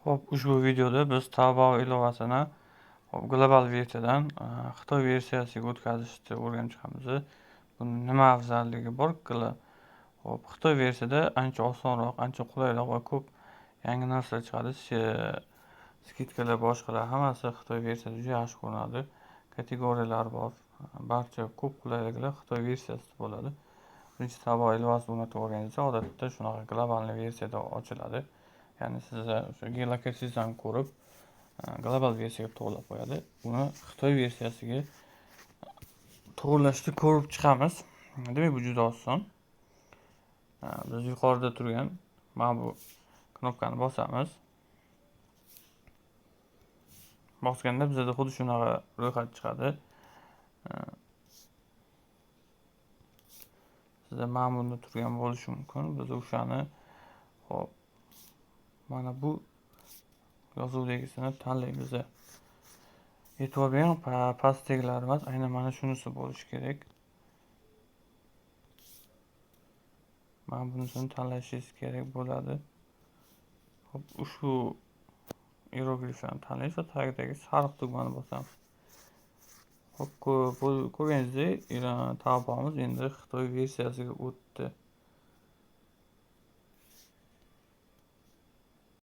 Xo'p, ushbu videoda biz Taobao ilovasini hop, global versiyadan Xitoy versiyasiga o'tkazishni o'rganib chiqamiz. Buni nima afzalligi bor? Hop, Xitoy versiyada ancha osonroq, ancha qulayroq va ko'p yangi narsalar chiqadi. Skidkalar, boshqalar hammasi Xitoy versiyasida juda yaxshi ko'rinadi. Kategoriyalar bor. Barcha ko'p qulayliklar Xitoy versiyasida bo'ladi. Birinchi Taobao ilovasini o'rnatib olganingizda odatda shunaqa globalniy versiyada ochiladi. Ya'ni sizlar o'sha geolokatsiyangizni ko'rib, global versiyaga to'g'rilab qo'yadi. Buni Xitoy versiyasiga to'g'rilashni ko'rib chiqamiz. Demak, bu juda oson. Biz yuqorida turgan mana bu knopkani bosamiz. Bosganda bizda xuddi shunaqa ro'yxat chiqadi. Sizda mana bunda turgan bo'lishi mumkin. Biz o'shani hop, mana bu yozuvdagisini tanlaymiz. E'tibor bering, pastdagilar emas, aynan mana shunisi bo'lishi kerak. Mana bunisini tanlashingiz kerak bo'ladi. Hop, ushbu iyerogliflarni tanlaymiz va tagidagi sariq tugmani bosamiz. Hop, ko'rganingizdek, Taobaomiz endi Xitoy versiyasiga o'tdi.